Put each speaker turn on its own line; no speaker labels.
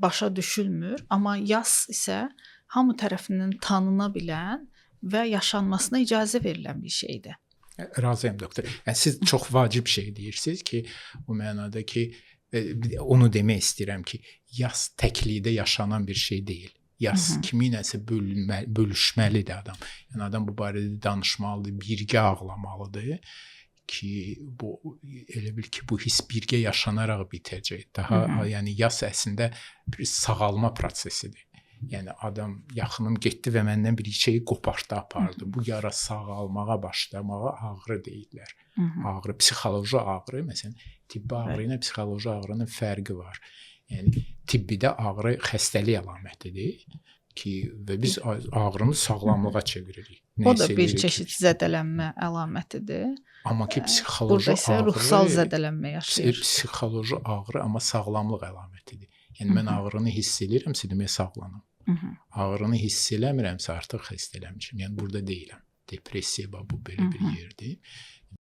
başa düşülmür, amma yas isə hamı tərəfindən tanına bilən və yaşanmasına icazə verilən bir şeydir.
Razıyam doktor. Yəni siz çox vacib şey deyirsiniz ki, o mənada ki, onu demək istəyirəm ki, yas təklikdə yaşanan bir şey deyil. Yas kiminləsə bölüşməlidir adam. Yəni adam bu barədə danışmalıdır, birgə ağlamalıdır ki, bu elə bil ki, bu his birgə yaşanaraq bitəcək. Daha yəni yas əslində bir sağalma prosesidir. Yəni adam, yaxınım getdi və məndən bir şeyi qopartdı, apardı. Bu yara sağalmağa başlamağa ağrı deyirlər. Ağrı, psixoloji ağrı, məsələn, tibbi ağrı ilə psixoloji ağrının fərqi var. Yəni tibbidə ağrı xəstəlik əlamətidir ki, və biz ağrını sağlamlığa çeviririk.
O da bir çeşid zədələnmə əlamətidir.
Amma ki psixoloji
ağrı, burada isə ruhsal zədələnmə yaşayır.
Psixoloji ağrı amma sağlamlıq əlamətidir. Yəni mən ağrını hiss eləyirəmsə, demək sağlamam. Ağrını hiss eləmirəmsə, artıq xəstələnmişəm. Yəni burada deyiləm. Depressiya bu belə bir yerdir.